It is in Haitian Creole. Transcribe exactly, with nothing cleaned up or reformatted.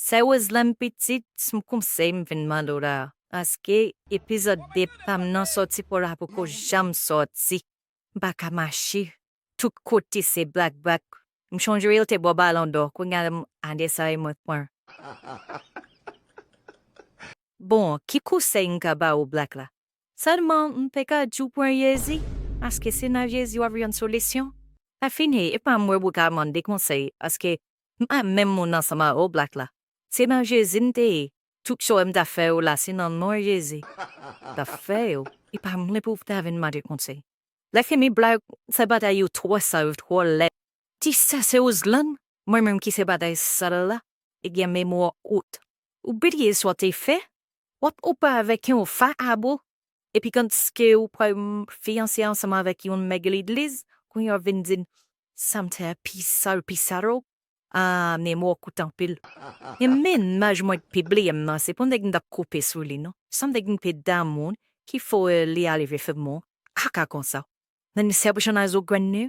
Sa Roseland pitit, se yon konsèy m vin mande w la. Paske epizòd de pa m nan sòti pou la poko janm sòti. M pa ka mache. Tout kote se Black, Black. M chonje yo te bò Balon dò. Kounye a m ande sa e mwen pran. Bon, ki konsèy m ka ba ou Black la? Sèlman, m te ka di w pran Jezi, paske se nan Jezi w ap jwenn solisyon. Sa fini, e pa mwen pou ka mande konsèy, paske m pa menm moun ansanm ak ou Black la. Se nan Jezi m te ye. Tout sa m ta fè yo la, se nan non Jezi. Ta fè yo, e pa mwen pou ta vin mande konsèy. Lè fini Black, sa batay yo twò sal, twò lèd. Ti sa se Roseland, mwen menm ki se batay sal la, e gen memwa kout. Ou bliye sa w te fè? W ap opa avèk yon fa abo, epi kanske ou pral fiyanse ansanm avèk yon nèg legliz, kounye a w vin di m, sa m te pi sal, pi sal. Ah, memwa w kout anpil. E mennaj mwen t pi bliye m nan, se pou nèg m t ap koupe sou li, non. Se yon nèg m te damou, ki fè li ale vefemon, kaka konsa. Nan se pou chanaj ou grenn li,